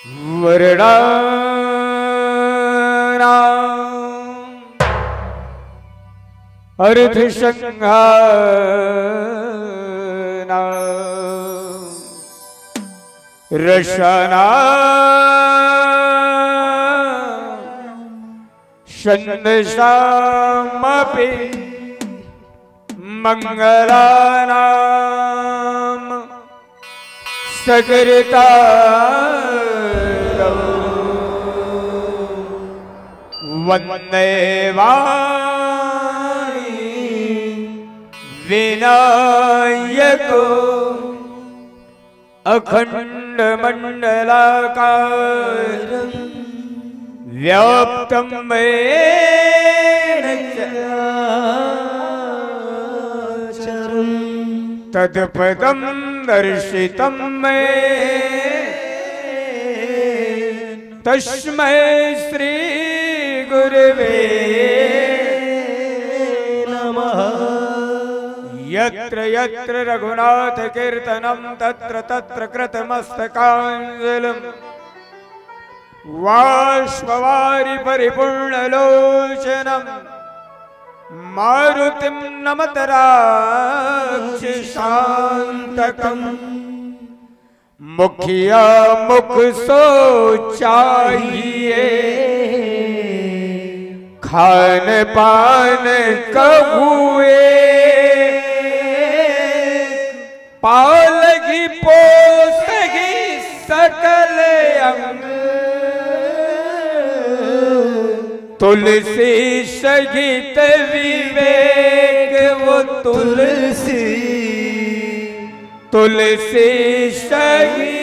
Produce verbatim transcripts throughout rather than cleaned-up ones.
वरणानां अर्थसंघानां रसानां छन्दसामपि मङ्गलानां सुकृतारौ वन्दे वाणी विनायकौ अखण्डमण्डलाकारं व्याप्तं येन चराचरम्। तत्पदं दर्शितं मे तस्मै श्री गुरवे नमः। यत्र यत्र रघुनाथ कीर्तनं तत्र तत्र कृतमस्तकाञ्जलिं बाष्पवारि परिपूर्णलोचनं मारुतिं नमत राक्षसान्तकम्। मुखिया मुख सो चाहिए, खान पान कहुए, पालगी पोसगी सकल अंग। तुलसी सहित विवेक वो तुलसी, तुलसी सहित।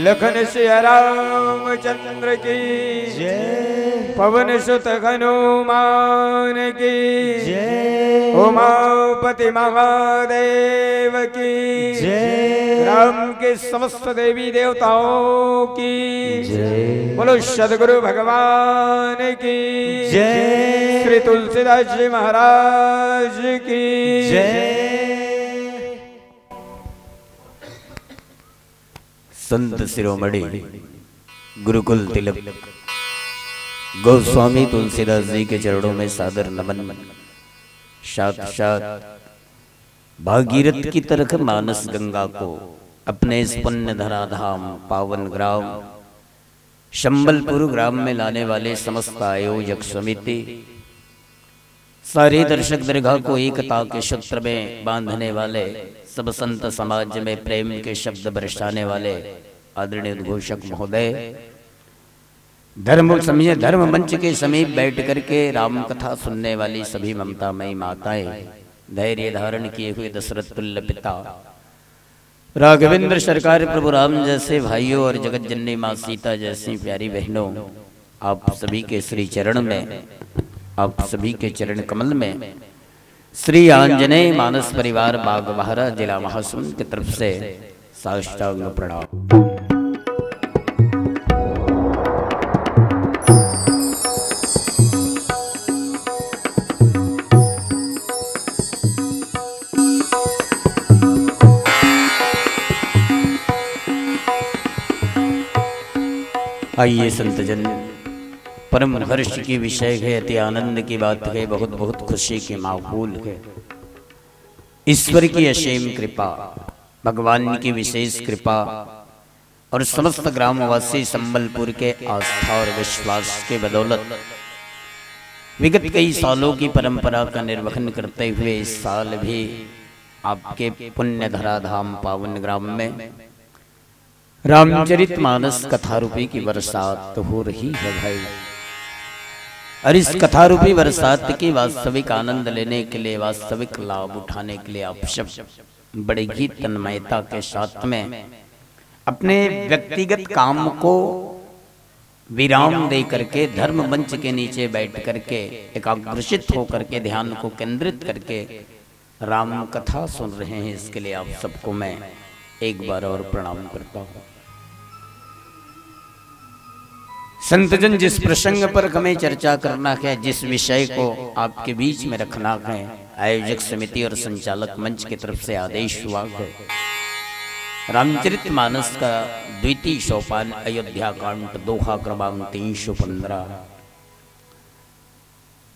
लखन सिया रामचंद्र की जय। पवन सुत हनुमान की जय। उमापति महादेव की जय। राम के समस्त देवी देवताओं की जय। बोलो सदगुरु भगवान की जय। श्री तुलसीदास जी महाराज की जय। संत शिरोमणि गुरुकुल तिलक गोस्वामी तुलसीदास जी के चरणों में सादर नमन। साथ साथ भागीरथ की तरह मानस गंगा को अपने इस पुण्य धरा धाम पावन ग्राम संबलपुर ग्राम में लाने वाले समस्त आयोजक समिति, सारे दर्शक दीर्घा को एकता के सूत्र में बांधने वाले सब संत समाज में प्रेम के शब्द बरसाने वाले आदरणीय उद्घोषक महोदय, धर्म समय, धर्म मंच के समीप बैठ करके राम कथा सुनने वाली सभी ममतामयी माताएं, धैर्य धारण किए हुए दशरथ तुल्य पिता, राघवेंद्र सरकार प्रभु राम जैसे भाइयों और जगत जननी माँ सीता जैसी प्यारी बहनों, आप सभी के श्री चरण में, आप सभी के चरण कमल में श्री आंजनेय मानस परिवार बागबहरा, जिला महासमुंद की तरफ से साष्टांग प्रणाम। आइए संतजन, परम हर्ष की विषय है, अति आनंद की बात है, बहुत बहुत खुशी के माहौल है। ईश्वर की असीम कृपा, भगवान की विशेष कृपा और समस्त ग्रामवासी संबलपुर के आस्था और विश्वास के बदौलत विगत कई सालों की परंपरा का निर्वहन करते हुए इस साल भी आपके पुण्य धरा धाम पावन ग्राम में रामचरित मानस कथा रूपी की बरसात हो रही है भाई। और इस कथा रूपी बरसात की वास्तविक आनंद लेने के लिए, वास्तविक लाभ उठाने के लिए आप सब बड़ी ही तन्मयता के साथ में अपने व्यक्तिगत काम को विराम दे करके धर्म मंच के नीचे बैठ करके एकाग्रचित होकर के ध्यान को केंद्रित करके राम कथा सुन रहे हैं, इसके लिए आप सबको मैं एक बार और प्रणाम करता हूँ। संतजन, जिस प्रसंग पर हमें चर्चा करना है, जिस विषय को आपके बीच में रखना है, आयोजक समिति और संचालक मंच की तरफ से आदेश हुआ है, रामचरित मानस का द्वितीय सोपान, अयोध्या कांड, दोहा क्रमांक तीन सौ पन्द्रह।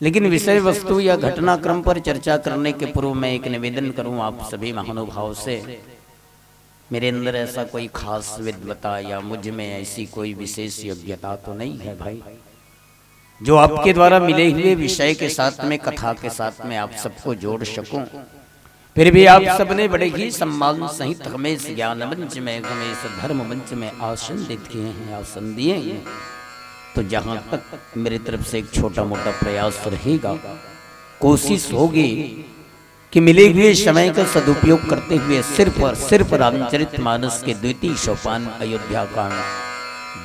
लेकिन विषय वस्तु या घटनाक्रम पर चर्चा करने के पूर्व मैं एक निवेदन करूं आप सभी महानुभाव से, मेरे अंदर ऐसा कोई खास विद्वता या मुझ में ऐसी कोई विशेष योग्यता तो नहीं है भाई, जो आपके द्वारा मिले हुए विषय के साथ में, कथा के साथ में आप सबको जोड़ सकूं। फिर भी आप सबने बड़े ही सम्मान सहित हमें इस ज्ञान मंच में, हमें इस धर्म मंच में आसन दिए हैं, आसन दिए हैं। तो जहां तक मेरी तरफ से एक छोटा मोटा प्रयास रहेगा, कोशिश होगी कि मिले हुए समय का सदुपयोग करते हुए सिर्फ और सिर्फ रामचरित मानस के द्वितीय सोपान, अयोध्या कांड,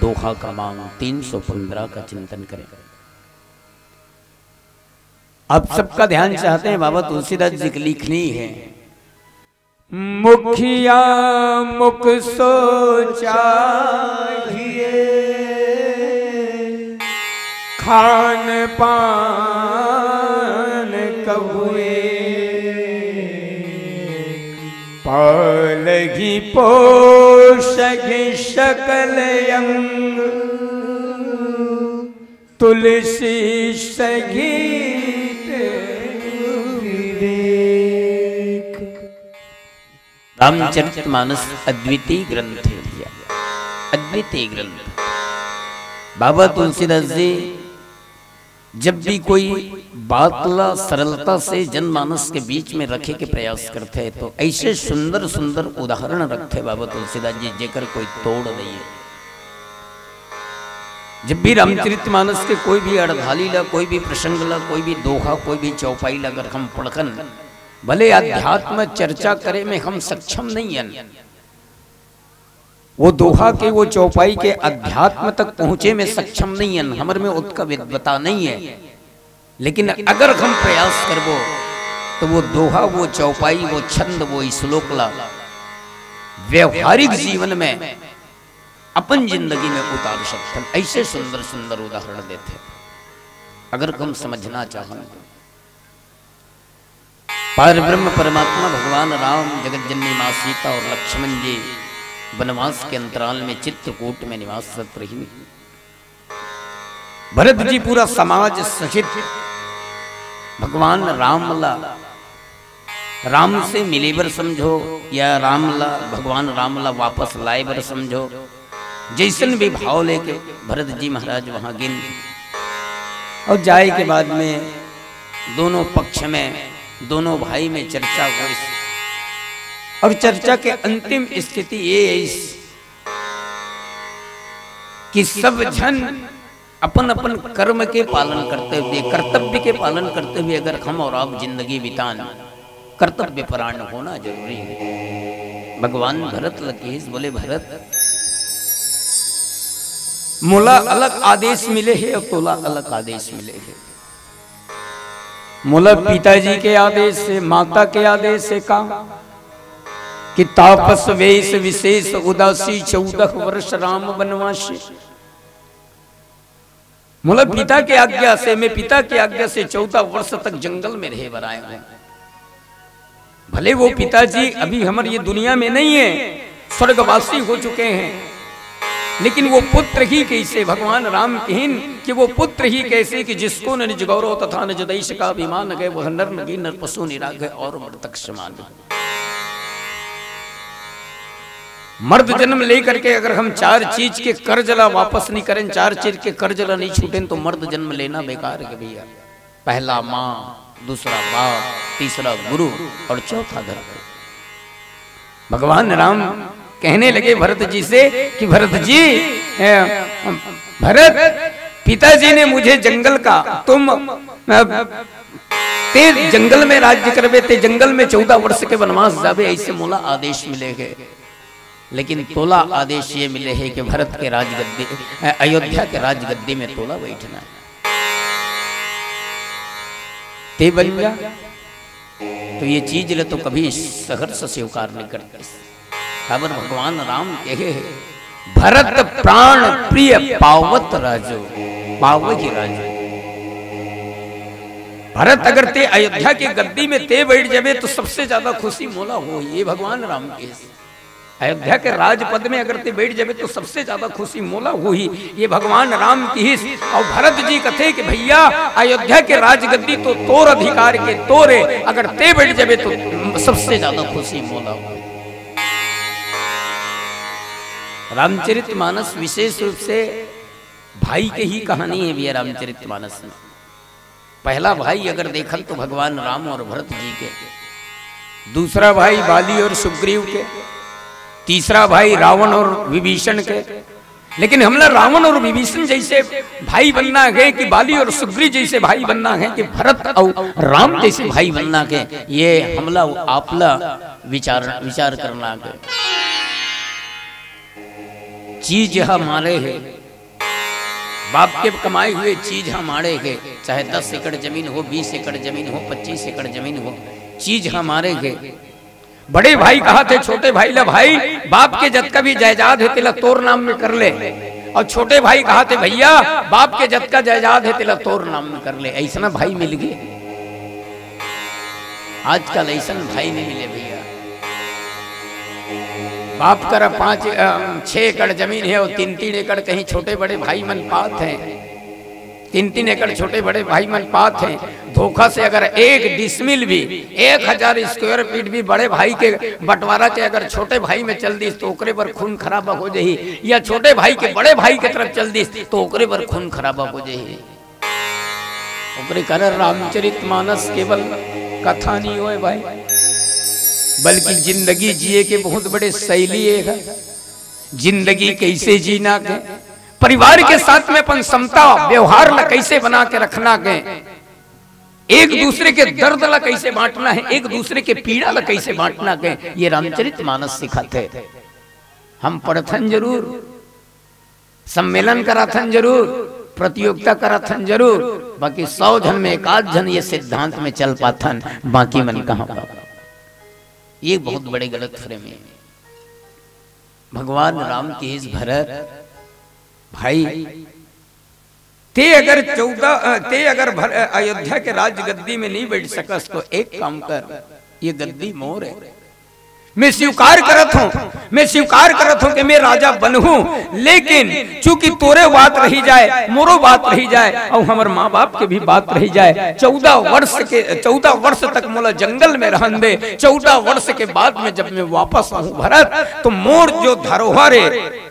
दोहा क्रमांक तीन सौ पन्द्रह का चिंतन करें। आप सबका ध्यान चाहते हैं, बाबा तुलसीदास जी की लिखनी है। मुखिया मुख सो चाहिए, खान पान कहुए, पालगी पोषगी सकल अंग, तुलसी सहित विवेक। रामचरित मानस अद्वितीय ग्रंथ है भैया, अद्वितीय ग्रंथ। बाबा तुलसीदास जी जब भी कोई बात ला सरलता से जनमानस के बीच में रखे के प्रयास करते हैं, तो ऐसे सुंदर सुंदर उदाहरण रखते बाबा तुलसीदास जी, जेकर कोई तोड़ नहीं है। जब भी रामचरित मानस के कोई भी अड़धाली ला, कोई भी प्रसंग ला, कोई भी दोहा, कोई भी चौपाई ला अगर हम पढ़कन, भले अध्यात्म चर्चा करे में हम सक्षम नहीं हन, वो दोहा के, वो चौपाई के अध्यात्म तक पहुंचे में सक्षम नहीं हन, हमर में ओतका विद्वता नहीं है, लेकिन अगर हम प्रयास करबो तो वो दोहा, वो चौपाई, वो छंद, वो श्लोक ला व्यवहारिक जीवन में अपन जिंदगी में उतार सकथन। ऐसे सुंदर सुंदर उदाहरण देथे, अगर हम समझना चाहन तो। पार ब्रह्म परमात्मा भगवान राम, जगत जननी माँ सीता और लक्ष्मण जी वनवास के अंतराल में चित्रकूट में निवासरत रहिन। भरत जी पूरा समाज सहित भगवान राम ला, राम से मिले बर समझो या राम ला, भगवान राम ला वापस लाए बर समझो, जैसन भी भाव लेके भरत जी महाराज वहां गिन। और जाए के बाद में दोनों पक्ष में, दोनों भाई में चर्चा हुई और चर्चा के अंतिम स्थिति ये है कि सब जन अपन अपन कर्म के पालन करते हुए, कर्तव्य के पालन करते हुए अगर हम और आप जिंदगी बितान, कर्तव्य परायण होना जरूरी है। भगवान भरत ल कहिस, बोले, भरत, मोला अलग आदेश मिले हे और तोला अलग आदेश मिले हे। मोला पिताजी के आदेश हे, माता के आदेश हे का कि तापस वेश विशेष उदासी, चौदह वर्ष राम वनवासी। मोला पिता के आज्ञा से, मैं पिता के आज्ञा से चौदह वर्ष तक जंगल में रहे बर आए हूं। भले वो पिताजी अभी हमर ये दुनिया में नहीं है, स्वर्गवासी हो चुके हैं, लेकिन वो पुत्र ही कैसे, भगवान राम कहिन कि वो पुत्र ही कैसे कि जिसको न निज गौरव तथा निज देश का अभिमान गए, वह नर नगी नर पशु निराग है और मृतक समान। मर्द जन्म लेकर के अगर हम चार चीज के कर्ज ला वापस नहीं करें, चार चीज के कर्ज ला नहीं छूटें, तो मर्द जन्म लेना बेकार है भैया। पहला माँ, दूसरा बाप, तीसरा गुरु और चौथा धर्म। भगवान राम कहने लगे भरत जी से कि भरत जी, ए, भरत, पिताजी ने मुझे जंगल का, तुम, अ, ते जंगल में राज्य करबे, ते जंगल में चौदह वर्ष के वनवास जाबे, ऐसे मोला आदेश मिले हे। लेकिन तोला आदेश ये मिले हे कि भरत के राजगद्दी, अ, अयोध्या के राजगद्दी में तोला बैठना है। ते बन जा, तो ये चीज ले तो कभी सहर्ष स्वीकार नहीं करते। काबर भगवान राम कहे हे, भरत प्राण प्रिय पावत राजो, पावहि राजो। भरत, अगर ते अयोध्या के गद्दी में ते बैठ जाबे तो सबसे ज्यादा खुशी मोला होही, ये भगवान राम कहिस। अयोध्या के राजपद में अगर ते बैठ जाबे तो सबसे ज्यादा खुशी मोला होही, ये भगवान राम कहिस। अउ भरत जी कथे कि भैया, अयोध्या के राजगद्दी तो तोर अधिकार के, तोर ए, अगर ते बैठ जाबे तो सबसे ज्यादा खुशी मोला होही। रामचरित मानस विशेष रूप से भाई के ही कहानी हे भैया रामचरित मानस में। पहला भाई अगर देखन तो भगवान राम और भरत जी के, दूसरा भाई बाली और सुग्रीव के, तीसरा भाई रावण और विभीषण के। लेकिन हमला रावण और विभीषण जइसे भाई बनना हे कि बाली और सुग्रीव जइसे भाई बनना हे कि भरत और राम जइसे भाई बनना हे, ये हमला आपला विचार, विचार करना हे। चीज ह माड़े हे, बाप के कमाए हुए चीज ह माड़े हे, चाहे दस एकड़ जमीन हो, बीस एकड़ जमीन हो, पच्चीस एकड़ जमीन हो, चीज ह माड़े हे। बड़े भाई कहत हे छोटे भाई ला, भाई, बाप के जतका भी जायदाद हे, तेला तोर नाम में कर ले। अउ छोटे भाई कहत हे, भैया, बाप के जतका जायदाद हे, तेला तोर नाम में कर ले। अइसना भाई मिल गे? आजकल अइसन भाई नहीं मिले भैया। बाप करा पाँच, अ, छह एकड़ जमीन हे अउ तीन तीन एकड़ कहीं छोटे बड़े भाई मन पात हे, तीन तीन एकड़ छोटे बड़े भाई मन पात हे। धोखा से अगर एक डिसमिल भी, एक हजार स्क्वायर फीट भी बड़े भाई के बंटवारा के अगर छोटे भाई में चल दिस तो ओकरे बर खून खराबा हो जाही, या छोटे भाई के बड़े भाई के तरफ चल दिस तो ओकरे बर खून खराबा हो जाही। ओकरे कारण रामचरित मानस केवल कथा नहीं होय भाई, बल्कि जिंदगी जिए के बहुत बड़े शैली हे। जिंदगी कैसे जीना के, परिवार के साथ में अपन समता व्यवहार ला कैसे बना के रखना के, एक दूसरे के दर्द ला कैसे बांटना हे, एक दूसरे के पीड़ा ला कैसे बांटना के, ये रामचरित मानस सिखाथे। हम पढ़थन जरूर, सम्मेलन कराथन जरूर, प्रतियोगिता कराथन जरूर, बाकी सौ झन में एक आध झन ये सिद्धांत में चल पाथन, बाकी मन कहाँ पाथन? ये बहुत बड़े गलत फ्रेम हे। भगवान राम कहिस भरत, भाई, ते अगर चौदह, अ, ते अगर भर-, अ, अयोध्या के राजगद्दी में नहीं बैठ सकस तो एक काम कर, ये गद्दी मोर हे। मैं स्वीकार करत हूं, मैं स्वीकार करत हूं कि मैं राजा बनहूं, लेकिन चूंकि तोरे बात रही जाए, मोरो बात रही जाए, अउ हमर माँ बाप के भी बात रही जाए। चौदह वर्ष के, चौदह वर्ष तक मोला जंगल में रहन दे। चौदह वर्ष के बाद में जब मैं वापस आहूं भरत, तो मोर जो धरोहर हे,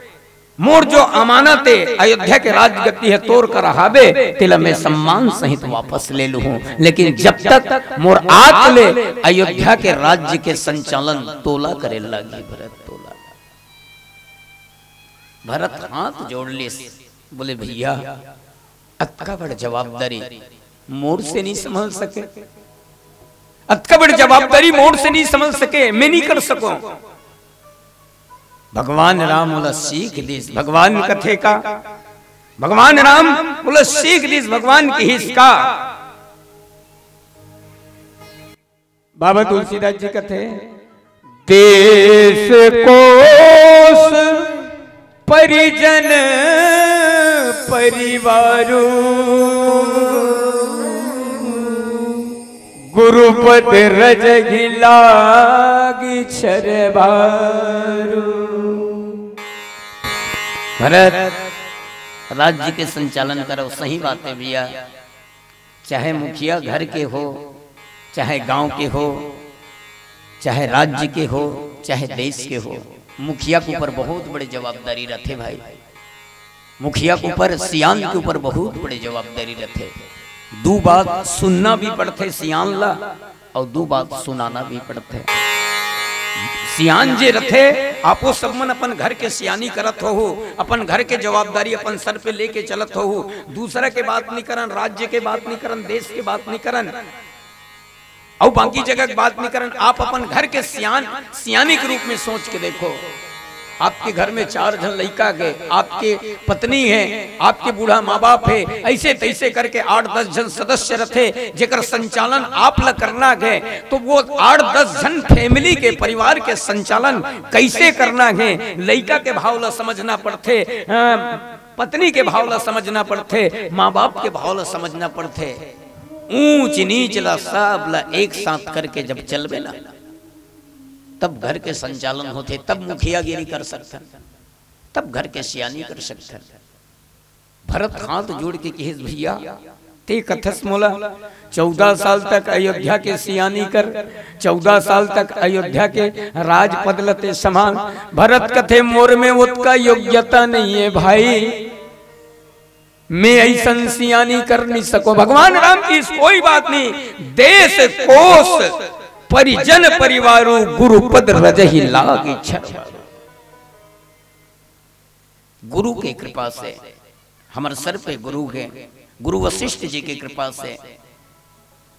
मोर जो अमानत हे, अयोध्या के राजगद्दी हे, तोर करा हाबे, तेला मैं सम्मान सहित वापस ले लूहूं। लेकिन जब तक मोर आत ले अयोध्या के राज्य के संचालन तोला करे लागी भरत, तोला। भरत हाथ जोड़ लिस, बोले, भैया, अतका बड़ जवाबदारी मोर से नहीं संभल सके, अतका बड़ जवाबदारी मोर से नहीं संभल सके, मैं नहीं कर सकूं। भगवान राम ओला सीख दिस। भगवान कथे का, भगवान राम ओला सीख दिस, भगवान कहिस का। बाबा तुलसीदास जी कथे, देश कोस परिजन परिवारू, गुरुपद रजहि लागी छर बारू। भरत, राज्य के संचालन करो, सही बात हे भैया। चाहे मुखिया घर के हो, चाहे गांव के हो, चाहे राज्य के हो, चाहे देश के हो, मुखिया के ऊपर बहुत बड़े जवाबदारी रथे भाई। मुखिया के ऊपर, सियान के ऊपर बहुत बड़े जवाबदारी रथे। दू बात सुनना भी पड़थे सियान ला, अउ दू बात सुनाना भी पड़थे। सियान जे रथे, आपो सब मन अपन घर के सियानी करत होहू, अपन घर के जवाबदारी अपन सर पे लेके चलत होहू, दूसरा के बात नहीं करन, राज्य के बात नहीं करन, देश के बात नहीं करन, अउ बाकी जगह के बात नहीं करन। आप अपन घर के सियान, सियानी के रूप में सोच के देखो। आपके घर में चार झन लइका हे, आपके पत्नी हे, आपके बूढ़ा माँ बाप हे, ऐसे तैसे करके आठ दस झन सदस्य रथे, जेकर संचालन आप ल करना हे, तो वो आठ दस झन family के, परिवार के संचालन कैसे करना हे? लइका के भाव ल समझना पड़थे, अ, पत्नी के भाव ल समझना पड़थे, माँ बाप के भाव ल समझना पड़थे। ऊंच नीच ला, सब ला एक साथ करके जब चलबे ना, तब घर के संचालन होथे, तब मुखियागिरी कर सकथन, तब घर के सियानी कर सकथन। भरत हाथ जोड़ के कहिस, "भैया, ते कथस मोला चौदह साल तक अयोध्या के सियानी कर, चौदह साल तक अयोध्या के राजपद ल ते संभाल।" भरत कथे, "मोर में ओतका योग्यता नहीं है भाई, मैं अइसन सियानी कर नहीं सको।" भगवान राम की इस कोई बात नहीं, देश कोस परिजन परिवारू, गुरुपद रजहि लागी छर। गुरु के कृपा से, हमर सर पे गुरु के, गुरु वशिष्ठ जी के कृपा से,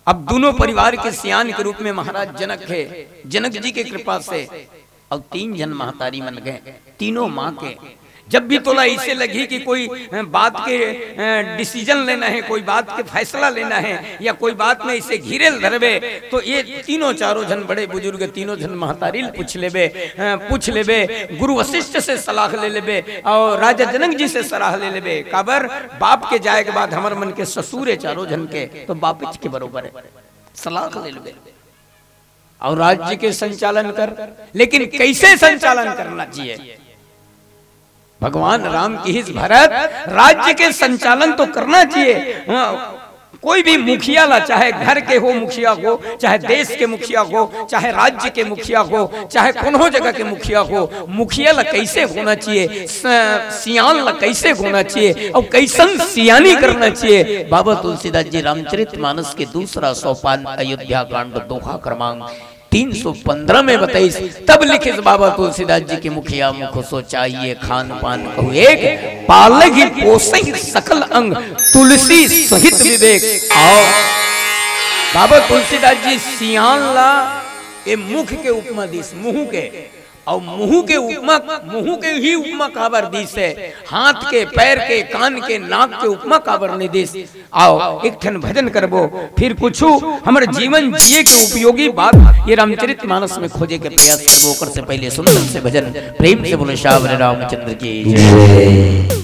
अब दोनों परिवार के सियान के रूप में महाराज जनक है, जनक जी के कृपा से, और तीन झन महतारी मन गए, तीनों माँ के। जब भी तोला ऐसे लगी कि कोई, अ, बात के, अ, डिसीजन लेना है, कोई बात के फैसला लेना है, या कोई बात में इसे घिरेल धरबे, तो ये तीनों चारों झन बड़े बुजुर्ग, तीनों झन महतारी ल पूछ लेबे, अ, पूछ लेबे, गुरु वशिष्ठ से सलाह ले लेबे, और राजा जनक जी से सलाह ले लेबे। काबर? बाप के जाए के बाद हमर मन के ससुर है चारों झन के, तो बापिच के बरोबर है, सलाह ले लेबे। और राज्य के संचालन कर, लेकिन कैसे संचालन करना चाहिए? भगवान राम कहिस, भरत, राज्य के संचालन तो करना चाहिए। हाँ, कोई भी मुखिया ला, चाहे घर के हो मुखिया हो, चाहे देश के मुखिया हो, चाहे राज्य के मुखिया हो, चाहे कोनो जगह के मुखिया हो, मुखिया ला कैसे होना चाहिए, स-, सियान ला कैसे होना चाहिए और कैसन सियानी करना चाहिए। बाबा तुलसीदास जी रामचरित मानस के दूसरा सोपान अयोध्या कांड दोहा क्रमांक तीन सौ पन्द्रह में बताइस, तब लिखिस बाबा तुलसीदास जी के, "मुखिया मुख सो चाहिए खान पान कहु एक, पालहि पोसहि सकल अंग तुलसी सहित विवेक।" आओ, बाबा तुलसीदास जी सियान ला ए मुख के उपमा दिस, मुंह के, और मुंह के उपमा, मुंह के ही उपमा काबर दिस है, हाथ के, पैर के, कान के, नाक के उपमा काबर नहीं दिस। आओ, एक ठन भजन करबो, फिर कुछ हमर जीवन जिए के उपयोगी बात ये रामचरित मानस में खोजे के प्रयास करबो। ओकर से पहले सुंदर से भजन प्रेम से बोले, "श्यावर रामचंद्र की जय।"